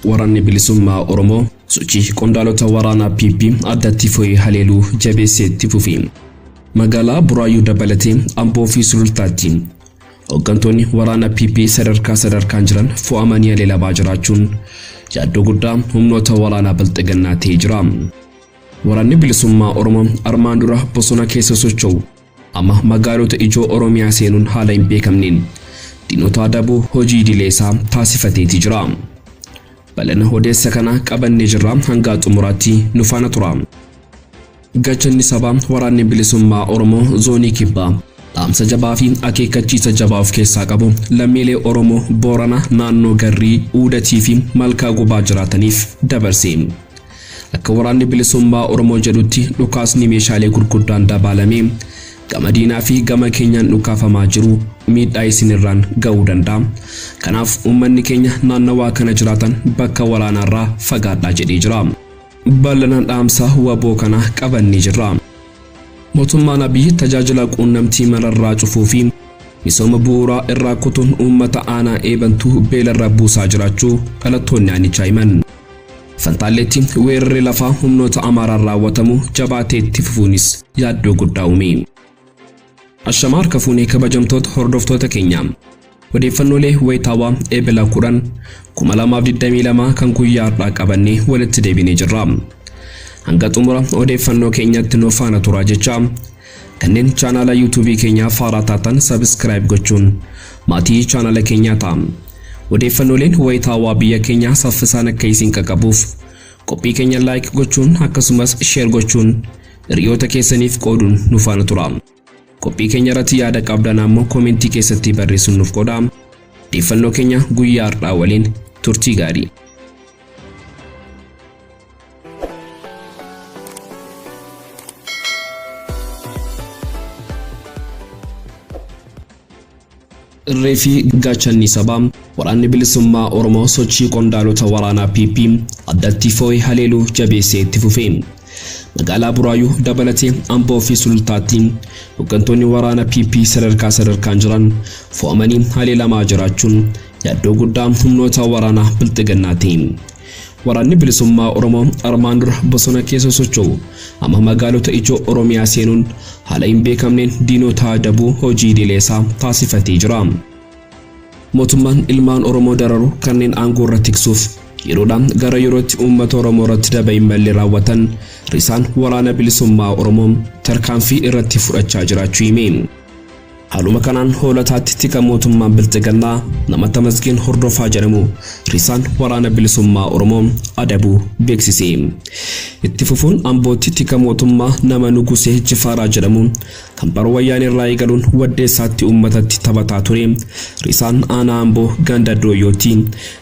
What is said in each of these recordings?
Waraanni Bilisummaa Oromoo sochii qondaalota waraanaa PP addatti fo'ee haleeluu jabeessee itti fufe. Magaalaa Buraayyuu dabalatee Amboo fi Sulultaatti hooggantoonni waraana PP sadarkaa sadarkaan jiran fo'amanii haleelamaa jiraachuun yaaddoo guddaa humnoota waraanaa Bilxiginnaa ta'ee jira. Waraanni Bilisummaa Oromoo armaan dura bosona keessa socho'u amma magaalota ijoo Oromiyaa seenuun haala hin beekamneen diinota adabuu hojii idilee isaa taasifateeti jira. Bal'ina odeessa kana qabannee jirra, hanga xumuraatti nu faana tura. Gaachanni sabaa Waraanni Bilisummaa Oromoo Zoonii Kibbaa dhaamsa jabaa fi akeekkachiisa jabaa of keessaa qabu lammiilee Oromoo Boorana naannoo Garrii, Uudatii fi Malkaa Gubaa jiraataniif dabarse. Akka Waraanni Bilisummaa Oromoo jedhutti dhukaasni meeshaalee gurguddaan dabaalamee gama diinaa fi gama keenyaan dhukaafamaa jiru miidhaa isinirraan ga'uu danda'a. Kanaaf uummanni keenya naannawaa kana jiraatan bakka waraanaarraa fagaadhaa jedhee jira. Bal'inaan dhaamsa WBO kana qabannee jirra. Mootummaan Abiyyi tajaajila quunnamtii mararraa cufuu fi misooma bu'uuraa irraa kutuun uummata aanaa Eebantuu beelarra buusaa jiraachuu dhalattoonni aanichaa himan. Fantaalleetti weerarri lafaa humnoota Amaaraan raawwatamu jabaatee itti fufuunis yaaddoo guddaa uume. Ashamaa harka fuunee kabajamtoota hordoftoota keenya. Odeeffannoolee wayitaawaa Eebila 10 2022 kan guyyaa har'aa qabannee walitti deebinee jirra. Hanga xumura odeeffannoo keenyatti nu faana turaa jecha kanneen chaanaala yuutuubii keenyaa faaraa taatan subscribe gochuun maatii chaanaala keenyaa ta'a. Odeeffannooleen wayitaawaa biyya keenyaa saffisaan akka isin qaqqabuuf qophii keenya like gochuun akkasumas share gochuun hiriyoota keessaniif qooduun nu faana tura. Qophii keenya irratti yaada qabdan ammoo koomentii keessatti barreessuun nuuf qooda. Odeeffannoo keenya guyyaa har'aa waliin turtii gaarii. Irree fi gaachanni sabaa Waraanni Bilisummaa Oromoo sochii qondaalota waraanaa PP addatti foo'ee haleeluu jabeessee itti fufe. Magaalaa Buraayyuu dabalatee Amboo fi Sulultaatti hooggantoonni waraana PP sadarkaa sadarkaan jiran fo'amanii haleelamaa jiraachuun yaaddoo guddaa humnoota waraanaa Bilxiginnaa ta'e. Waraanni Bilisummaa Oromoo armaan dura bosona keessa socho'u amma magaalota ijoo Oromiyaa seenuun haala hin beekamneen diinota adabuu hojii idilee isaa taasifatee jira. Mootummaan ilmaan Oromoo dararu kanneen aangoo irra tiksuuf yeroodhaan gara yerootti uummata Oromoo irratti daba hin malle raawwatan risaan Waraana Bilisummaa Oromoo tarkaanfii irratti fudhachaa jiraachuu hime. Haaluma kanaan Hoolataatti tika mootummaan Bilxiginnaa nama Tamasgeen Hordofaa jedhamu risaan Waraana Bilisummaa Oromoo adabuu beeksise. Itti fufuun Ambootti tika mootummaa nama Nugusee Jifaaraa jedhamu kan bara Wayyaanee irraa eegaluun Waddeessaatti uummatatti taphataa ture risaan aanaa Amboo ganda Dooyyootti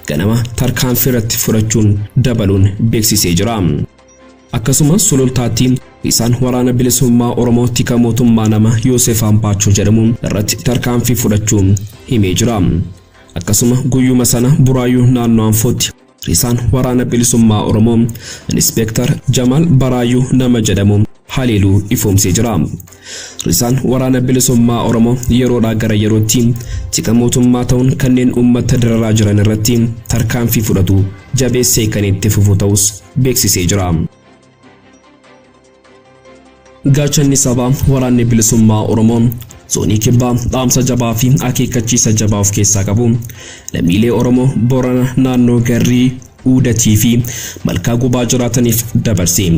ganama tarkaanfii irratti fudhachuun dabaluun beeksisee jira. Akkasumas Sulultaatti risaan Waraana Bilisummaa Oromoo tika mootummaa nama Yoosef Ambaachoo jedhamu irratti tarkaanfii fudhachuun himee jira. Akkasuma guyyuma sana Buraayyuu naannoo Anfootti risaan Waraana Bilisummaa Oromoo Inspektar Jamaal Baraayyuu nama jedhamu haleeluu ifoomsee jira. Risaan Waraana Bilisummaa Oromoo yeroodhaa gara yerootti tika mootummaa ta'uun kanneen uummata dararaa jiran irratti tarkaanfii fudhatu jabeessee kan itti fufu ta'us beeksisee jira. Gaachanni sabaa Waraanni Bilisummaa Oromoo Zoonii Kibbaa dhaamsa jabaa fi akeekkachiisa jabaa of keessaa qabu lammiilee Oromoo Boorana naannoo Garrii, Uudatii fi Malkaa Gubaa jiraataniif dabarse.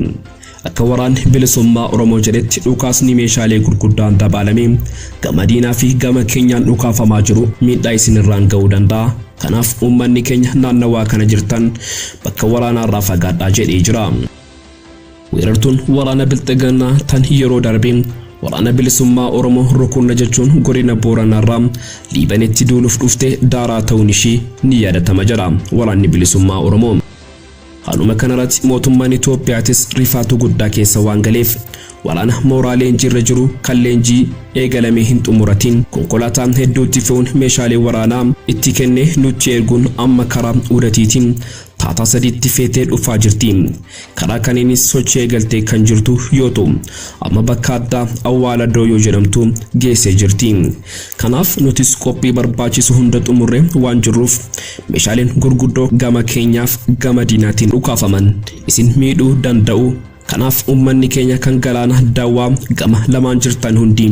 Akka Waraanni Bilisummaa Oromoo jedhetti dhukaasni meeshaalee gurguddaan dabaalamee gama diinaa fi gama keenyaan dhukaafamaa jiru miidhaa isinirraan ga'uu danda'a. Kanaaf uummanni keenya naannawaa kana jirtan bakka waraanaarraa fagaadhaa jedhee jira. Weerartuun waraana Bilxiginnaa tan yeroo darbe Waraana Bilisummaa Oromoo rukunna jechuun godina Booranaarraa Liibanitti duuluuf dhufte daaraa ta'uun ishii ni yaadatama jedha Waraanni Bilisummaa Oromoo. Haaluma kanarratti mootummaan Itoophiyaatis rifaatuu guddaa keessa waan galeef waraana mooraa leenjii irra jiru kan leenjii eegalamee hin xumuratiin konkolaataa hedduutti fe'uun meeshaalee waraanaa itti kennee nutti erguun amma karaa Uudatiitiin taataa sadiitti feetee dhufaa jirti. Karaa kaniinis sochii eegaltee kan jirtu yoo ta'u, amma bakka addaa Awwaala Dooyoo jedhamtu geessee jirti. Kanaaf nutis qophii barbaachisu hunda xumurree waan jirruuf meeshaaleen gurguddoo gama keenyaaf gama diinaatiin dhukaafaman isin miidhuu danda'u. Kanaaf uummanni keenya kan galaana Daawwaa gama lamaan jirtan hundi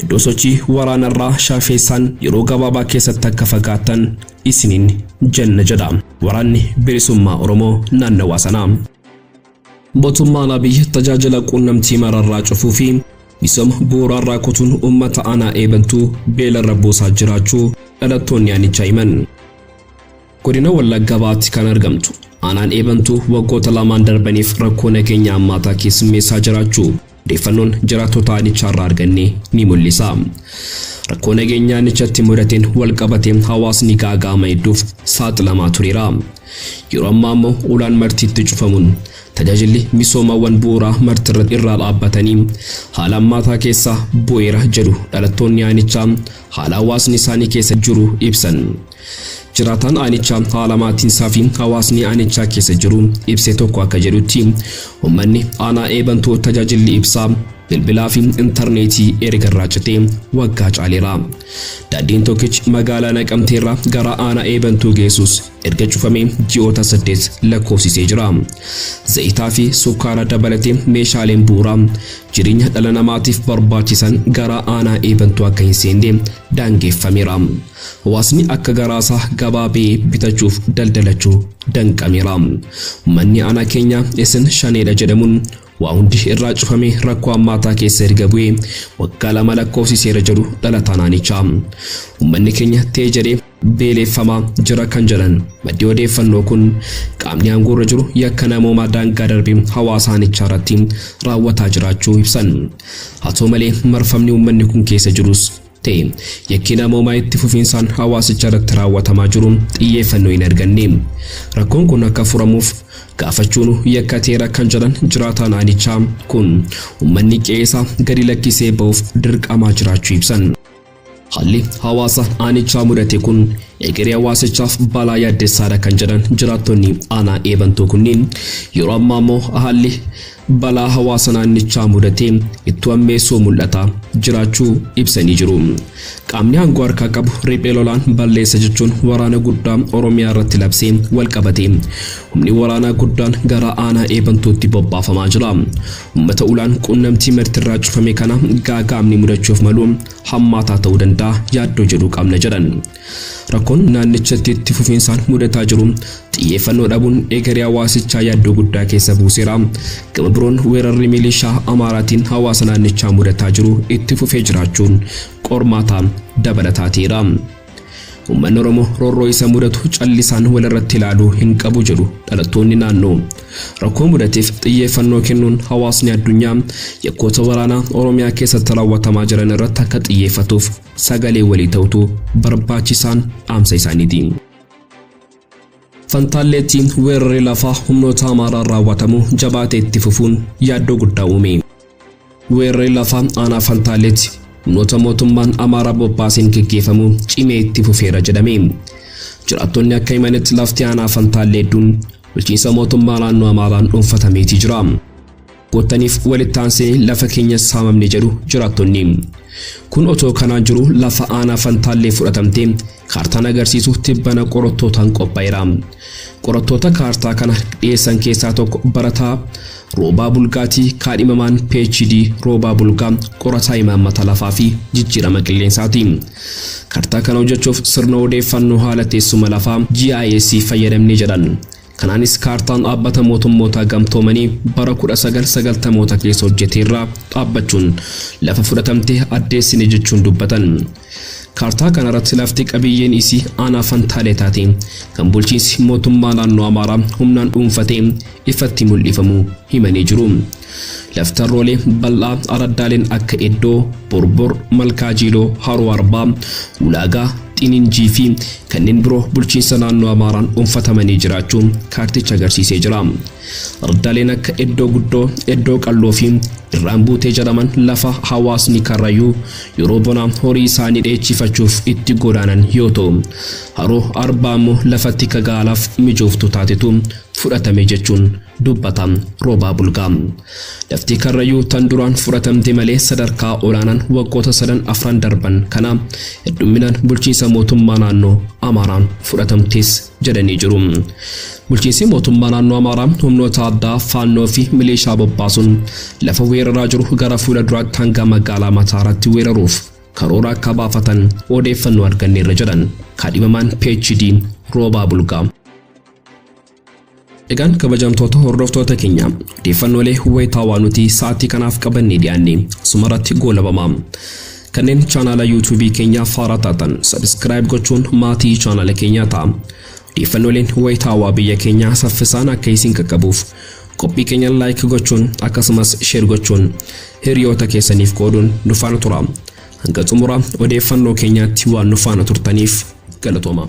iddoo sochii waraanarraa shaafeessaan yeroo gabaabaa keessatti akka fagaattan isiniin jenna jedha Waraanni Bilisummaa Oromoo naannawaa sanaa. Mootummaan Abiy tajaajila quunnamtii mararraa cufuu fi misooma bu'uuraarraa kutuun uummata aanaa Eebantuu beelarra buusaa jiraachuu dhalattoonni aanichaa himan. Godina Wallagga Bahaatti kan argamtu aanaan Eebantuu waggoota lamaan darbaniif rakkoo nageenya hammaataa keessummeessaa jiraachuu odeeffannoon jiraattota aanichaarraa arganne ni mul'isa. Rakkoo nageenya aanichatti mudateen walqabatee hawaasni gaaga'ama hedduuf saaxilamaa tureera. Yeroo ammaa immoo ulaan marti itti cufamuun tajaajilli misoomawwan bu'uuraa marti irraa dhaabbatanii haala hammaataa keessa bu'eera jedhu dhalattoonni aanichaa haala hawaasni isaanii keessa jiru ibsan. Jiraataan aanichaa haala maatiinsaa fi hawaasni aanichaa keessa jiru ibse tokko akka jedhutti, uummanni aanaa Eebantuu tajaajilli ibsaa, bilbilaa fi intarneetii erga irraa citee waggaa caaleera. Daandiin tokkichi magaalaa Naqamteerraa gara aanaa Eebantuu geessus erga cufamee ji'oota 8 lakkoofsisee jira. Zayitaa fi sukkaara dabalatee meeshaaleen bu'uuraa jireenya dhala namaatiif barbaachisan gara aanaa Eebantuu akka hin seenne daangeffameera. Hawaasni akka garaasaa gabaa ba'ee bitachuuf daldalachuu danqameera. Uummanni aanaa keenyaa isin shaneedha jedhamuun waa hundi irraa cufamee rakkoo hammaataa keessa erga bu'ee waggaa 2 lakkoofsiseera jedhu dhalataan aanichaa. Uummanni keenya ta'e jedhee beeleeffamaa jira kan jedhan maddi odeeffannoo kun qaamni aangoorra jiru yakka namoomaa daangaa darbee hawaasa aanichaa irratti raawwataa jiraachuu ibsan. Haa ta'u malee marfamni uummanni kun keessa jirus ta'e yakki namoomaa itti fufiinsaan hawaasicha irratti raawwatamaa jiru xiyyeeffannoo hin arganne. Rakkoon kun akka furamuuf gaafachuun yakka ta'eera kan jedhan jiraataan aanichaa kun uummanni qe'eesaa gadi lakkisee ba'uuf dirqamaa jiraachuu ibsan. Haalli hawaasa aanichaa mudate kun egeree hawaasichaaf balaa yaaddessaadha kan jedhan jiraattonni aanaa Eebantuu kunniin yeroo ammaa immoo haalli balaa hawaasa naannichaa mudate itti hammeessuu mul'ata jiraachuu ibsanii jiru. Qaamni aangoo harkaa qabu riphee lolaan balleessa jechuun waraana guddaa Oromiyaa irratti labsee wal qabate humni waraanaa guddaan gara aanaa Eebantuutti bobbaafamaa jira. Uummata ulaan quunnamtii martirraa cufame kana gaaga'amni mudachuuf malu hammaataa ta'uu danda'a yaaddoo jedhu qabna jedhan. Rakkoon naannichatti itti fufiinsaan mudataa jiru xiyyeeffannoo dhabuun egeree hawaasichaa yaaddoo guddaa keessa buuseera. Gama biroon weerarri milishaa Amaaraatiin hawaasa naannichaa mudataa jiru itti fufee jiraachuun qormaataa dabalataa ta'eera. Uummanni Oromoo roorroo isa mudatu callisaan walirratti ilaaluu hin qabu jedhu dhalattoonni naannoo. Rakkoo mudateef xiyyeeffannoo kennuun hawaasni addunyaa yakkoota waraanaa Oromiyaa keessatti raawwatamaa jiran irratti akka xiyyeeffatuuf sagalee walii ta'utu barbaachisaan dhaamsa isaaniiti. Fantaalleetti weerarri lafaa humnoota Amaaraan raawwatamu jabaatee itti fufuun yaaddoo guddaa uume. Weerarri lafaa aanaa Fantaalleetti humnoota mootummaan Amaaraa bobbaaseen geggeeffamu cimee itti fufeera jedhame. Jiraattonni akka himanitti lafti aanaa Fantaallee hedduun bulchiinsa mootummaa naannoo Amaaraan dhuunfatameeti jira. Goottaniif walitti aansee lafa keenya saamamne jedhu jiraattonni. Kun otoo kanaan jiru lafa aanaa Fantaallee fudhatamtee kaartaan agarsiisu tibbana qorattootaan qophaa'eera. Qorattoota kaartaa kana dhiyeessan keessaa tokko barataa Roobaa Bulgaatii kaadhimamaan PhD Roobaa Bulgaa qorataa imaammata lafaa fi jijjiirama qilleensaati. Kaartaa kana hojjechuuf sirna odeeffannoo haala teessuma lafaa GIS fayyadamne jedhan. Kanaanis kaartaan dhaabbata mootummoota gamtoomanii bara 1990moota keessa hojjeteerraa dhaabbachuun lafa fudhatamte addeessine jechuun dubbatan. Kaartaa kanarratti lafti qabiyyeen isii aanaa Fantaalee taate kan bulchiinsi mootummaa naannoo Amaaraa humnaan dhuunfatee ifatti mul'ifamu himanii jiru. Laftarroolee bal'aa araddaaleen akka Eddoo, Borbor, Malkaa Jiiloo, Haroo Arbaa, Ulaagaa, Xininjii fi kanneen biroo bulchiinsa naannoo Amaaraan dhuunfatamanii jiraachuu kaarticha agarsiisee jira. Araddaaleen akka Eddoo Guddoo, Eddoo Qalloo fi Irraan Buutee jedhaman lafa hawaasni Karrayyuu yeroo bonaa horii isaanii dheechifachuuf itti godaanan yoo ta'u, Haroo Arbaa immoo lafa tika gaalaaf mijooftu taatetu fudhatame jechuun dubbata Roobaa Bulgaa. Lafti Karrayyuu tan duraan fudhatamte malee sadarkaa olaanaan waggoota sadan afran darban kana heddumminaan bulchiinsa mootummaa naannoo Amaaraan fudhatamtes jedhanii jiru. Bulchiinsi mootummaa naannoo Amaaraa humnoota addaa Faannoo fi milishaa bobbaasuun lafa weeraraa jiru gara fuula duraatti hanga magaalaa Mataaraatti weeraruuf karoora akka baafatan odeeffannoo arganneerra jedhan kaadhimamaan PhD Roobaa Bulgaa. Egaan kabajamtoota hordoftoota keenya, odeeffannoolee wayitaawaa nuti sa'aatii kanaaf qabannee dhiyaanne asumarratti goolabama. Kanneen chaanaala YouTube keenyaaf haaraa taatan subscribe gochuun maatii chaanaala keenyaa ta'a. Odeeffannooleen wayitaawaa biyya keenyaa saffisaan akka isin qaqqabuuf qophii keenya like gochuun akkasumas share gochuun hiriyoota keessaniif qooduun nu faana tura. Hanga xumura odeeffannoo keenyaatti waan nu faana turtaniif galatooma.